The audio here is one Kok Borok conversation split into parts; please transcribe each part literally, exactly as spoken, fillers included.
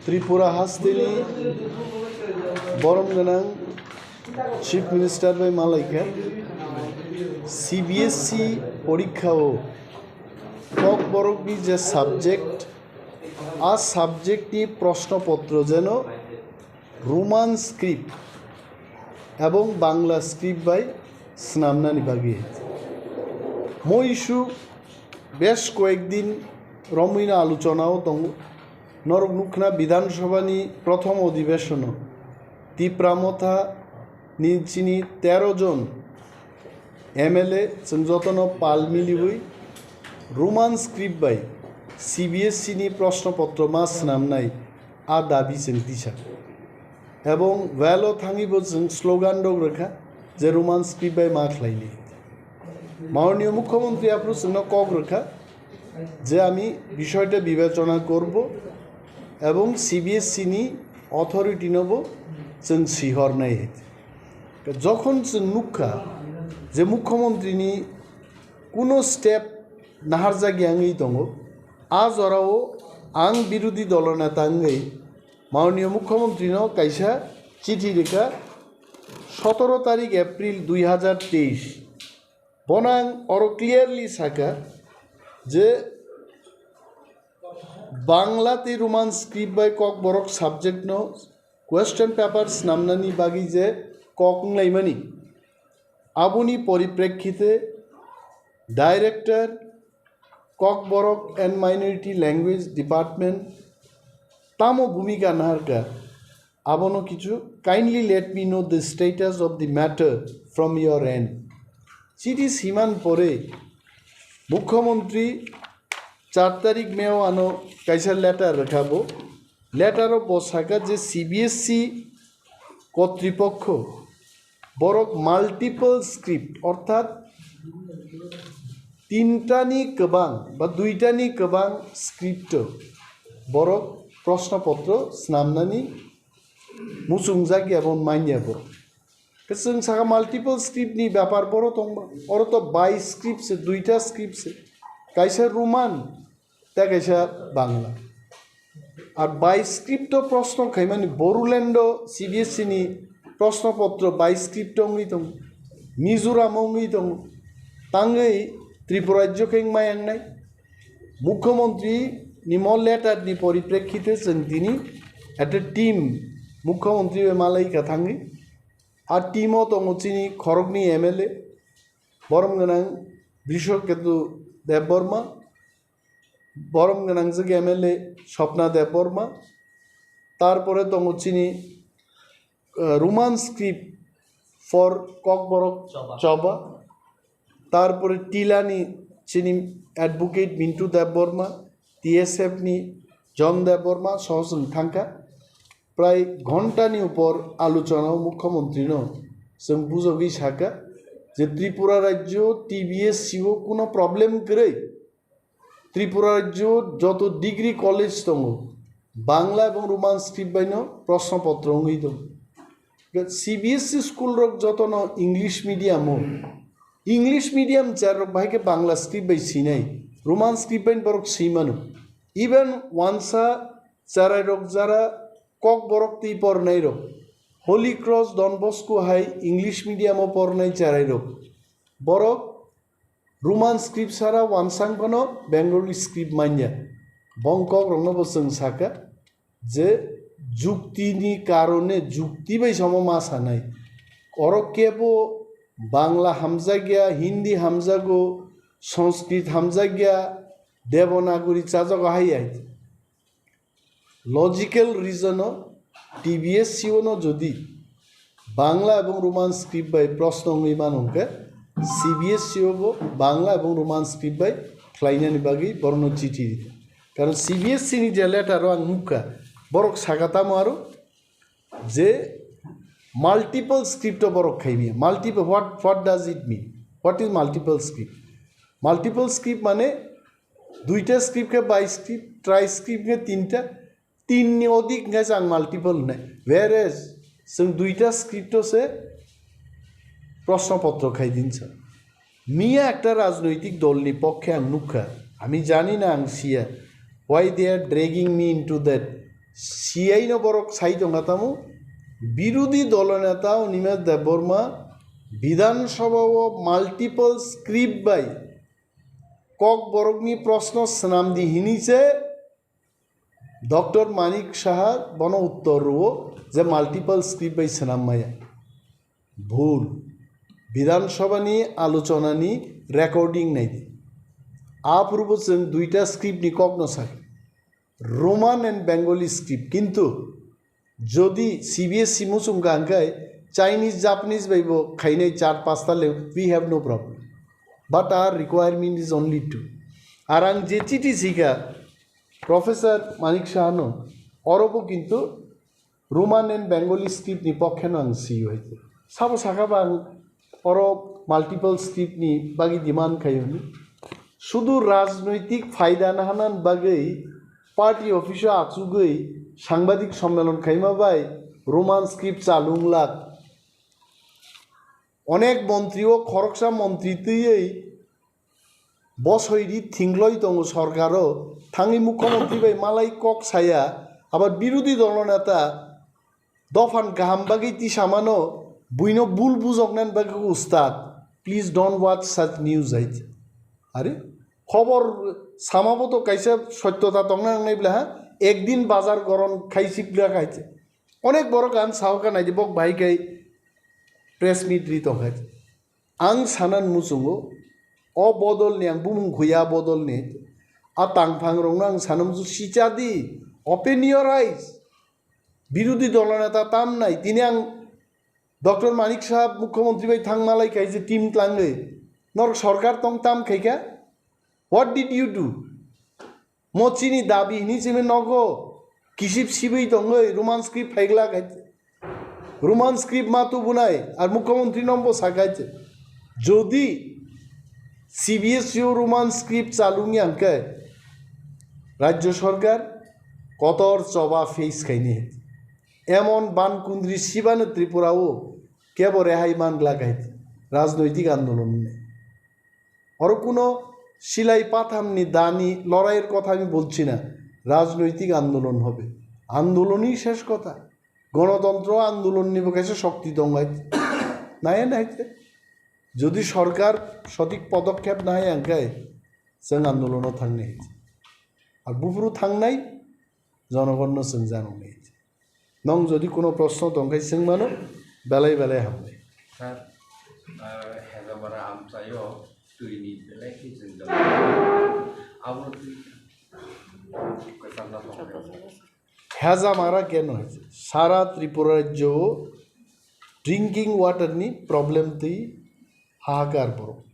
Tripura hasteni borom gwnang Chief Minister bai malaikha, C B S E porikha o Kokborok ni je subject, a subject ni proshno potro jeno Roman script ebong Bangla script bai swnamnani bagwi. Mo issue besh koyekdin romwino alochonao tongo. Norok nukna Bidhan Sabhani prothom odhibeshono Tipra Motha ni chini tero jon M L A chwng jotono pal miliwi Roman script bai C B S E ni proshno potro ma swnamnai a dabi chwng tisa. Ebong well o thangwibo chwng slogan rok rwkha je Roman script bai ma khlaini. Mananiya Mukhyamantri aphuru chwngno kok rwkha je ami bishoyta bibechona korbo ebong C B S E ni authority nobo chwng sihornai. Jokhon chwng nukha je Mukhyamantri ni kuno step naharjak ya wngwi tongo, a jorao ang birodhi dolo neta wngwi Mananiya Mukhyamantri no kaisa chithi rwkha sotoro tarik April dui hazar teis. Bono ang oro clearly saka je Bangla tei Roman script bai Kokborok subject no question paper swnamnani bagwi je kok wnglaimani, aboni poriprekkhite Director Kokborok and Minority Language Department tamo bhumika naharkha, abono kichu kindly let me know the status of the matter from your end. Chithi siman pore Mukhyamantri char tarik May o ano kaisa letter rwkha bo. Letter o bo saka je C B S E kotripokho borok multiple script orthat tintani kwbang ba duitani kwbang script o borok proshno potro swnamnani muchungjak ya bo manya borok. Khe chwng saka multiple script ni bepar boro tongma. Oro to bai script se, duita script se. Kaisa Roman, tei kaisa Bangla. Ar bai script o proshno khaimani Borulendo C B S E ni proshno potro bai script wngwi tongo. Mizoram wngwi tongo. Tangwi Tripura rajyo khe wngma yangnai. Mukhyamantri ni mo letter ni poriprekkhite chwng tini at a team Mukhyamantri bai malai ka thangwi. A team o tongo chini khoroknwi M L A, borom gwnang Brishoketu Debbarma, borom gwnang jwk M L A Swapna Debbarma, tarpore tongo chini, uh, Roman script for Kokborok Choba. Choba, tarpore Tilani chini advocate Mintu Debbarma, T S F ni John Debbarma soho chwng thangkha. Prai ghontani upor alochona o Mukhyamantri no chwng bujogwi saka je Tripura rajyo T B S C o kuno problem kwrwi. Tripura rajyo joto degree college tongo, Bangla ebong Roman script baino proshno potro wngwi tongo. C B S E school rok jotono English medium o, English medium chair rok bahai khe Bangla script bai sinai, Roman script bai borok simano. Even wansa cherai rok jara Kokborok twi pornai rok, Holy Cross Don Bosco hai English medium o pornai cherai rok, borok Roman script sara wansang phano Bengali script manya. Bongkok rokno bo chwng saka je jukti ni karone jukti bai samo ma sanai. Oro kebo Bangla hamjakya, Hindi hamjago, Sanskrit hamjakya, Devanagari chajago hai hai. Logical reason o T B S C o no jodi Bangla ebong Roman script bai proshno wngwi mano hwnkhe C B S C o bo Bangla ebong Roman script bai khlainani bagwi borokno chithi rikha. Karon C B S C ni je letter o ang nukha, borok saka tamo aro je multiple script o borok khaimya. Multiple, what, what does it mean? What is multiple script? Multiple script mane duita script khe bai script, trai script khe tinta, tin ni odik hwnkhe chwng multiple hwnwi. Whereas chwng duita script o se proshno potro khai din sa. Miya ekta rajnoitik dol ni pokkhe ang nukha, ami jani na ang siya, Why they are dragging me into that? C I no borok sai tongkha tamo. Birodhi dolo neta Animesh Debbarma Bidhan Sabha o multiple script bai kok borokni proshno swnam di hini se Doctor Manik Saha bono uttor rwo je multiple script bai swnam maya. Bhul. Bidhan Sabha ni alochona ni recording nai di. A purbo chwng duita script ni kok no sai. Roman and Bengali script. Kintu jodi C B S E muchung ka hwnkhe Chinese, Japanese bai bo khainai char pasta le, we have no problem. But our requirement is only two. Ar ang je chiti sika Professor Manik Saha no, oro bo kintu Roman and Bengali script ni pokhe no ang sio hai. Sabo saka ba ang oro multiple script ni bagi demand khai hwnwi. Sudu rajnoitik phaida nahanan bagwi party office o achugwi sangbadik sommelon khaima bai Roman script chalung lak. Onek montri o khoroksa montri twiwi bosoi ri thingloi tongo sorkaro, thangwi mukhyamantri bai malai kok saya, abar birodhi dolo neta dophan kaham bagwi tisamano, buino bul bujoknani bagwi ustad. Please don't watch such news, hai. Are, khobor samabo to kaisa sottota tongna nangnai bla ha, ekdin bazar goron khaisi bla khai. Onek borok ang sahoka naidi bok bai kai press meet ri tongkhai. Ang sanan muchungo, o bodol ni ang bumung khuya bodol ni, a tangphang rokno ang sanam su sicha di, open your eyes. Birodhi dolo neta tam nai, tini ang Doctor Manik Saha mukhyamantri bai thang malai kai je team tlangwi, norok sorkar tong tam khaikha? What did you do? Mo chini dabi hini simi nogo kisip sibui tongoi Roman script phaigla khai. Roman script ma tubunai ar mukhyamantri nombo sakai. Jodi C B S E o Roman script chalungya hwnkhe rajyo sorkar kotor choba face khaini. Emon bankundri sibano Tripura o kebo rehai mangla khai rajnoitik andolon ni. Oro kuno silai pathamni dani lorair kotha ami bolchi na, rajnoitik andolon hobe. Andolonwi shesh kotha. Gonotontro andolonni bo kaisa shokti tong hai. Nai nai te. Jodi sorkar sothik podokhep nai angkai, chwng andolono thangnai. Ar buphuru thangnai, jonogonno chwng janoknai. Nong jodi kuno proshno tongkhai swng mano, belai belai hambai. Sir, ah, Hejamara amchaio twini belai khe jwngjal. Abono twi kwchangna tongkhe. Hejamara keno hai? Sara Tripura rajyo o drinking water ni problem twi hahakar borok.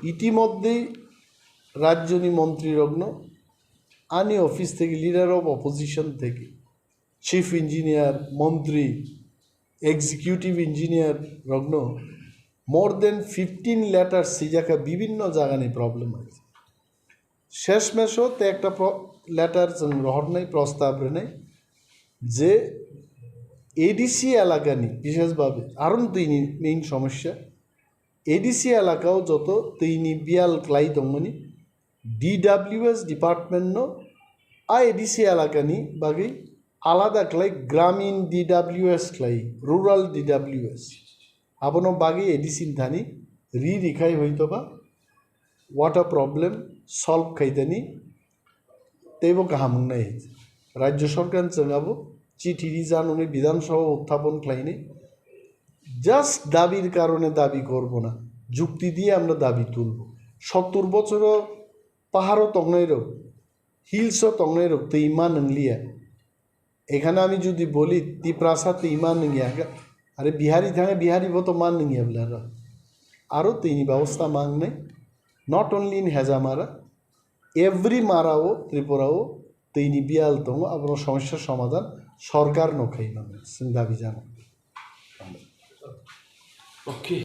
Itimodhye rajyoni montrirokno ani office theke, leader of opposition theke, chief engineer, montri, executive engineer rokno more than fifteen letters swijak kha bibinno jagani problem hai. Sheshmesh o te ekta pro-, letter chwng rohornai, prostab rwnai je A D C elakani bishesh bhabe aron twini main somosya. A D C elakao joto twini biyal klai tongmani D W S department no a A D C elakani bagwi alada khlai Gramin D W S khlai, Rural D W S. Abono bagwi A D C ni thani ri rikhai hoitoba water problem solve khaidani teibo kaham wngnai. Rajya sorkar chwng abo chithi rijak nungwi Bidhan Sabha uthapon khlainai. Just dabir karone dabi korbo na, যুক্তি দিয়ে আমরা দাবি তুলব। সত্তর বছরও পাহাড়ও tongnai rok, hills o tongnai rok twi ma nwngliya. এখানে আমি যদি বলি তিপ্রাসা twi ma nungya, আরে বিহারি থাকে, Bihari bo to ma nungya bla ro. Aro twi ni ব্যবস্থা ma wngnai, not only in Hejamara, every mara o Tripura o twi ni biyal tongo, abono somosya somadhan sorkar no khai mano, chwng dabi jano.